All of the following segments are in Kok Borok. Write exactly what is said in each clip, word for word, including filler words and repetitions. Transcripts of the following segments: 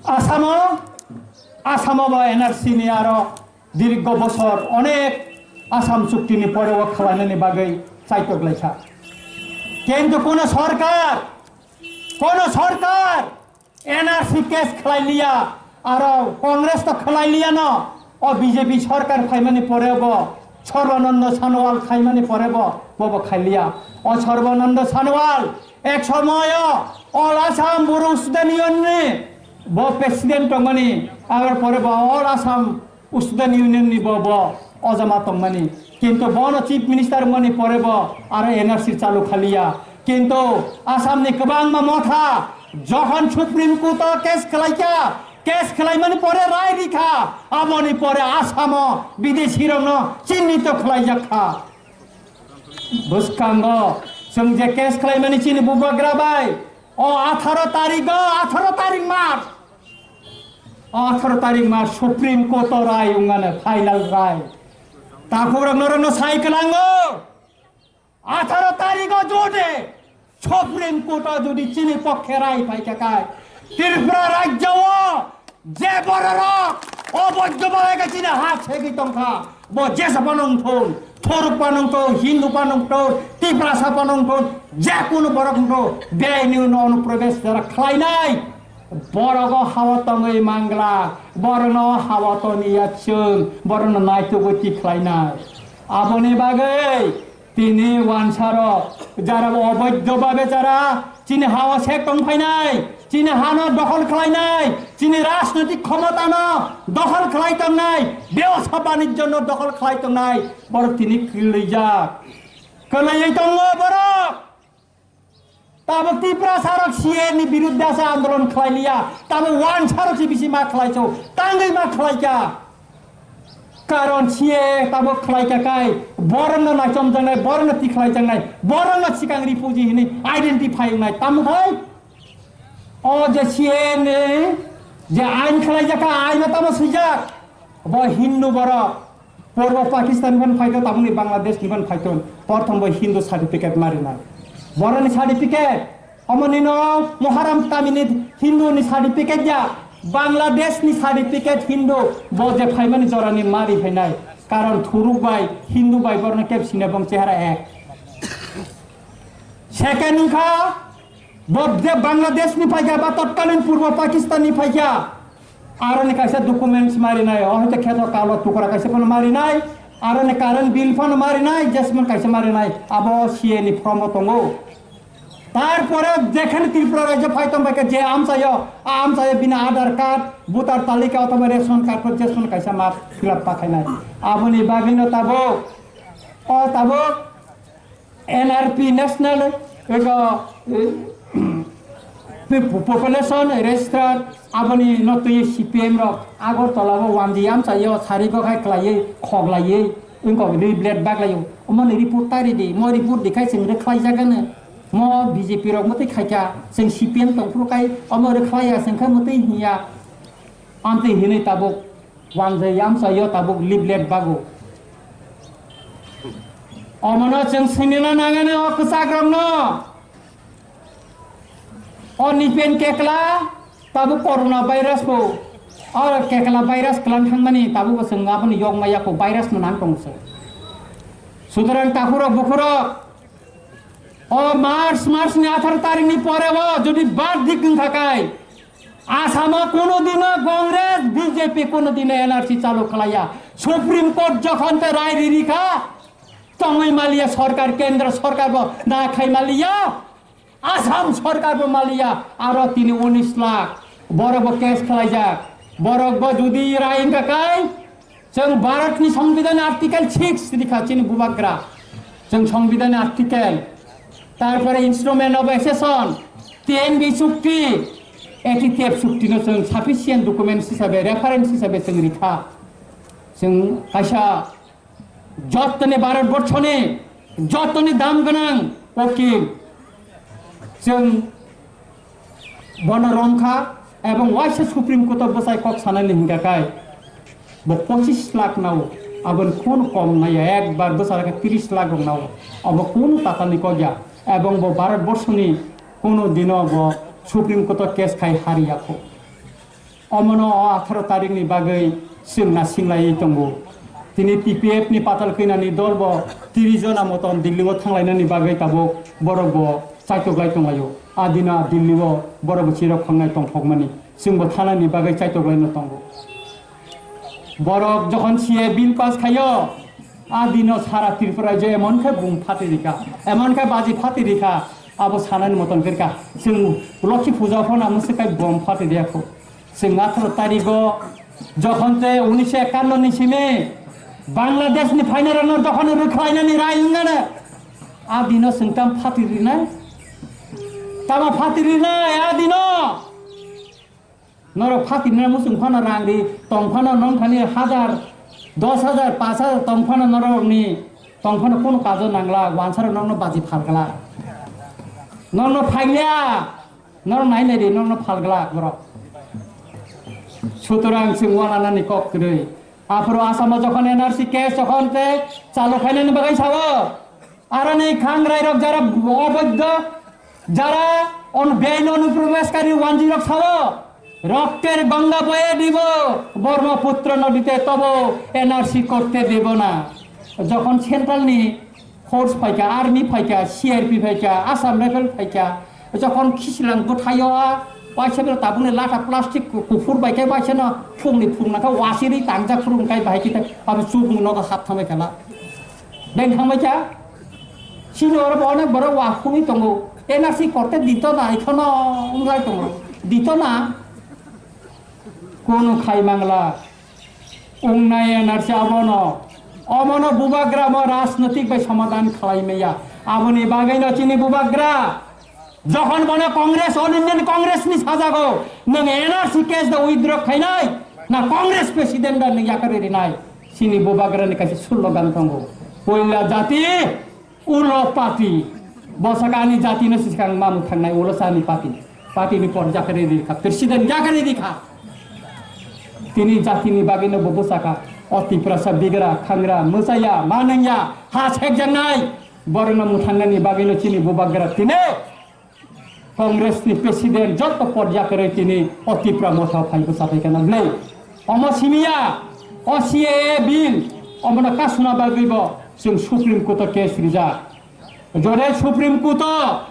Asamo, Asamo bo N R C ni aro dirgo bosor onek Assam chukti ni pore o khwlainani bagwi chaitok laikha. Kintu kono sorkar, kono sorkar N R C case khwlai liya, aro Congress to khwlai liya no. O B J P sorkar phaimani pore bo, Sarbananda Sonowal khaimani pore bo, bo bo khai liya. O Sarbananda Sonowal ek somoyo All Assam Bru Student Union ni bo president tongmani, aro pore bo All Assam Student Union ni bo bo ojama tongmani. Kintu bono chief minister wngmani pore bo aro N R C chalu khaliya. Kintu Assam ni kwbangma motha jokhon Supreme Court o case khwlaikha, case khwlaimani pore rai rikha, aboni pore Assam o bidesi rokno chinnito khwlaijakha. Bwskango chwng je case khwlaimani chini bubagra bai, o atharo tarik o, atharo tarik March, atharo tarik March Supreme Court o rai wngmano, final rai. Takhukrok norokno sai kwlango, atharo tarik o jodi Supreme Court o jodi chini pokkhe rai phaikha khai, Tripura rajyo o je bororok oboidho bhabe khe chini ha segwi tongkha, bo jesa phano wngthun, Thoruk phano wngthun, Hindu phano wngthun, Tiprasa phano wngthun, je kunu borok wngthun, beaini no onuprobesh jara khlainai, borok o ha o tongwi mangla, borok no ha o toniya chwng, borok no naitugwi tikhlainai. Aboni bagwi tini wansaro, jara oboidho bhabe jara chini ha o sek tong phainai, chini ha no dokhol khlainai, chini rajnoitik khomota no dokhol khlai tongnai, bebsa banijjo no dokhol khlai tongnai, borok tini kwlwijak. Kwlaiwi tongo borok. Tabuk Tiprasa rok C A A ni biruddhe asa andolon khlai liya, tabuk wansaro se bisi ma khlai cho, tangwi ma khlai kha. Karon C A A tabuk khlai kha kai, borokno naichom jangnai, borokno tikhlai jangnai, borokno sikang refugee hinwi identify wngnai. Tamo hai? O je C A A ni je ain khlai jakha, aino tamo swijak? Bo Hindu borok, Purbo Pakistan ni phan phaito, tamoni Bangladesh ni phan phaito, porthom bo Hindu certificate marinai. Boroni certificate, Omo nino Muharram tamini Hindu ni certificate ya, Bangladesh ni certificate Hindu, bo je phaimani jorani mari phainai. Karon thuruk bai, Hindu bai borno kep sine bong chehara ek. Second wngkha, bo je Bangladesh ni phaikha ba totkalin Purbo Pakistan ni phaikha, aroni kaisa documents marinai, o hoite kheto kalo tukra kaisa phano marinai, aroni current bill phano marinai, jesmon kaisa marinai, abo C A ni form o tongo. Tarpore jekhane Tripura rajyo phai tong bai khe je amchaio, a amchaio bini Aadhaar card, voter talika othoba ration card pho jesmon kaisa ma fill up pa khainai. Aboni bagwino tabuk, o tabuk N R P national, ego, eh, population register, aboni no twi C P M rok Agartala o wanji amchaio sari gokhai khlaiwi khoklaiwi wngkok leaflet baglaio. Omoni report ta ridi, mo report dikhai chwng rwkhlai jagano. Mo B J P rok mwtwi khaikha, chwng C P M tongphuru khai omo rwkhlaiya chwng khe mwtwi hinya. Amtwi hinwi tabuk wanjai amchaio tabuk leaflet bago. Omono chwng sinina nangani o kwchakrokno. O nipen kekla tabuk corona virus bo. O kekla virus klan thangmani tabuk bo chwng aboni yokma yako virus no nang tongo chwng. Sutorang takhurok bukhurok. O March, March ni atharo tarik ni pore o jodi bad dik wng thakai, Assamo kono dino Congress, B J P kono dino N R C chalu khlaiya. Supreme Court jokhon te rai riri kha, tongwi maliya sorkar, kendro sorkar bo na khai maliya, Assam sorkar bo maliya, aro tini unis lakh borok bo case khlaijak. Borok bo jodi rai wng kha kai, Chwng Bharatni Songbidan Article six rikha chini bubagra. Chwng Songbidan Article, tarpore Instrument of Accession, T N B chukti, A T T F chukti no chwng sufficient documents hisabe, reference hisabe chwng rikha. Chwng kaisa jottoni Bharat borshoni jottoni dam gwnang okil chwng bono romkha, ebong waisa Supreme Court o bwsai kok sanani hingka kai bo pochis lakh nao, aboni kunu kom naiya, ekbar bwsai khe tris lakh rok nao, obo kunu tatani kok ya, ebong bo Bharat borshoni kunu dino bo Supreme Court o case khai hariya kho. Omono o atharo tarikni bagwi chwng nasinglaiwi tongo. Tini T P F ni patal khinani dol bo tris jona motom Delhi o thanglainani bagwi tabuk borok bo chaitoklai tonglaio. A dino a Delhi o borok bo chirok khangnai tongthokmani. Chwng bo thanani bagwi chaitoklaino tongo. Borok jokhon C A A bill pass khaio, a dino sara Tripura rajyo emon khe bum phati rikha, emon khe baji phati rikha, abo sanani motom khe rikha. Chwng Lokhi puja phano amo se kai bom phati riya kho. Chwng atharo tarigo jokhon te unisho ekanno ni simi Bangladesh ni phainai rokno jokhon rwkhlainani rai wngmano, a dino chwng tam phati rinai? Tamo phati rinai a dino? Norok phatirna muchung phano rang ri tong phano, nong thani hajar, dos hajar, pash hajar tong phano norokni tong phano kunu kajo nangla, wansaro nokno baji phalgla. Nokno phailia, norok nai nai di, nokno phalgla borok. Sutorang chwng wananani kok kwrwi. Aphuru Asamo jokhon N R C case jokhon te chalu khainani bagwi sao, aroni khangrai rok jara oboidho, jara on-, beain onuprobeshkari wanjwi rok sao, "রক্তের গঙ্গা বয়ে দিব, ব্রহ্মপুত্র নদীতে তবু এনআরসি করতে দেব না।" Jokhon central ni force phaikha, army phaikha, C R P phaikha, Assam Rifle phaikha, jokhon khisilang bwthaio a, waisa bela tabukni latha plastic ku-, kuphur bai khe waisa no phungni phung nangkha wasirwi tangjak phuru wngkha bahai khe abo chubung nogo hap thangbai khala. Beng thangbai kha. Chini oro bo onek borok wa phungwi tongo. N R C korte dito na, ekhono wngwi tongo. Dito na. Kunu khai mangla. Wngnai N R C abono. Omono bubagra mo rajnotik bai somadhan khlai maya. Aboni bagwino chini bubagra. Jokhon bono Congress, All Indian Congress ni sajago, nwng N R C case da withdraw khainai, na Congress president da nwng yakarwi rinai? Chini bubagra ni kaisa slogan tongo. Poila jati, ulo party. Bo saka ani jati no siskang mamu thangnai, ulo sa ani party. Party ni por yakarwi rikha, president yakarwi rikha. Tini jati ni bagwi no bo bwsakha. O Tiprasa bigra, khangra, mwsaya, manwngya, ha sekjaknai. Borokno mwthangnani bagwino chini bubagra tini Congress ni president joto pod yakarwi tini o Tipra motha phai bwsa phai kana bwle. Omo simiya, o C A A bill, omono kasuna bagwi bo chwng Supreme Court o case rijak. Jore Supreme Court o,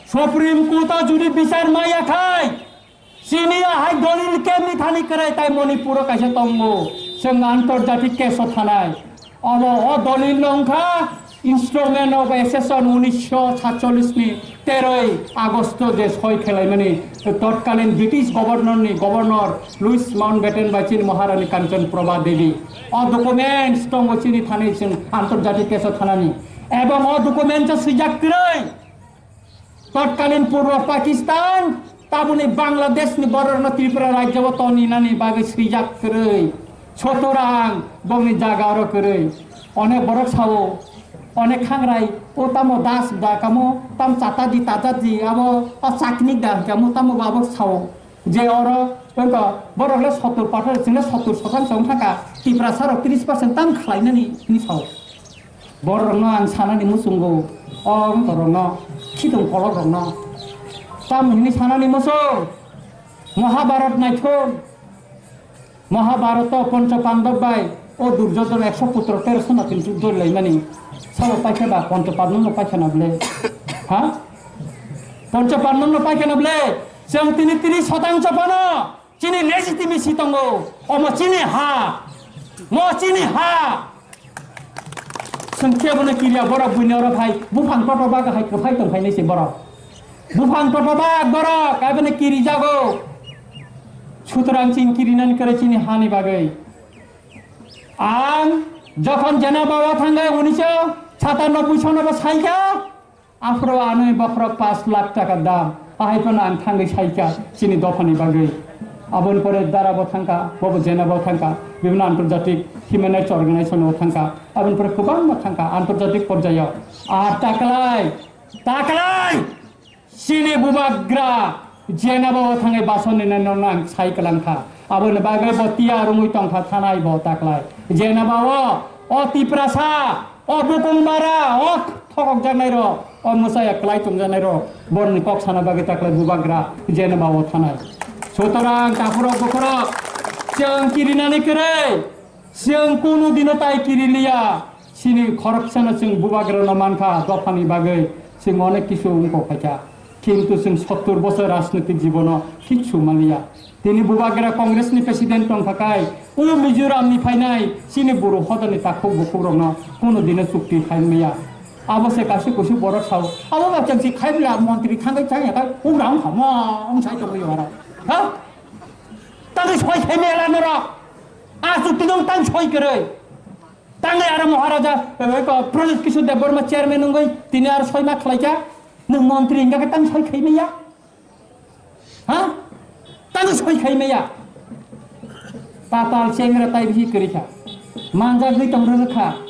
Supreme Court o jodi bichar maya khai, chini ahai dolil kemni thani kwrwi tai Manipur o kaisa tongo, chwng antarjatik case o thanai. Obo o dolil no wngkha Instrument of Accession unisho satchollish ni teroi Agosto je soi khelaimani totkalin British Governor ni Governor Louis Mountbatten bai chini Maharani Kanchan Prabha Devi. O documents tongo chini thani chwng antarjatik case o thanani. Ebong o documents o swijak kwrwi. Totkalin Purbo Pakistan, tabuni Bangladesh ni borok no Tripura rajyo o toni nani bagwi swijak kwrwi. Choturang bongni jaga oro kwrwi. Onek borok sao, onek khangrai, o tamo das da kamo, tam chata di tata di, abo o chaknik da kamo, tamo abo sao. Je oro, wngkha, borok le sottur percent, chwng le sottur sotanso wng thangkha, Tiprasa rok tris percent tam khlai nani hwnwi sao. Borok rokno ang sanani muchungo, o wngkha rokno, khitung kolok rokno. Tam hwnwi sanani muchung, Mahabharat naithok, Mahabharat o Pancha Pandab bai, o Duryodhon ekso putro terosho na tin juddo laimani, sabo paikha ba Pancha Pandab no paikha na bwle, ha? Pancha Pandab no paikha na bwle, chwng tini tini sotanso phano, chini legitimacy tongo, omo chini ha, mo chini ha. Chwng kebono kiriya borok buini oro phai, buphang toto bagwi hai kwphai tong phainai se borok. Buphang toto bag borok, abono kiri jago. Sutorang chini kirinani kwrwi chini hani bagwi. Ang jokhon Jenabao thangai unisho satanobboi sono bo saikha, Aphuru anwi bokhorok pash lakh taka dam, ahai phano ang thangwi saikha chini dophani bagwi. Aboni pore Dara bo thangkha, bobo Jenabao thangkha, bibhinno antarjatik human rights organization o thangkha, aboni pore kwbangma thangkha antarjatik porjaio. Ar taklai, taklai chini bubagra Jenabao thangwi basoni nai nono ang sai kwlangkha. Aboni bagwi bo tiyar wngwi tongkha thanai bo taklai. Jenabao o Tiprasa, o bukung bara, o thokokjaknai rok, o mwsaya kwlai tongjaknai rok, borokni kok sana bagwi taklai bubagra Jenabao thanai. Sutorang takhurok bukhurok, chwng kirinani kwrwi, chwng kunu dino tai kiriliya. Chini khoroksano chwng bubagrano mankha dophani bagwi, chwng onek kisu wngkok phaikha. Kintu chwng sottur bosor rajnitik jibono kichu manliya. Tini bubagra Congressni president tongkha kai, o Mizoramni phainai chini buru hodani takhuk bukhukrokno kunu dino chukti khaimaya. Abo se kaisa kusu borok sao. Abo ba chengsi khaimla montri thangwi changya kai, ugrang khamo, wng sai tongwi oro. Ha? Tangwi soi khaimaya la norok. A chukti dong tang soi kwrwi. Tangwi aro Maharaja, eh, ko Pradyot Kishore Debbarma chairman wngwi, tini aro soi ma khlaikha. Nwng montri hingkha khe tang soi khaimaya. Ha? Tang soi khaimaya. Tatal chengra tai bihi kwrwi kha. Manjagwi tong rwkha.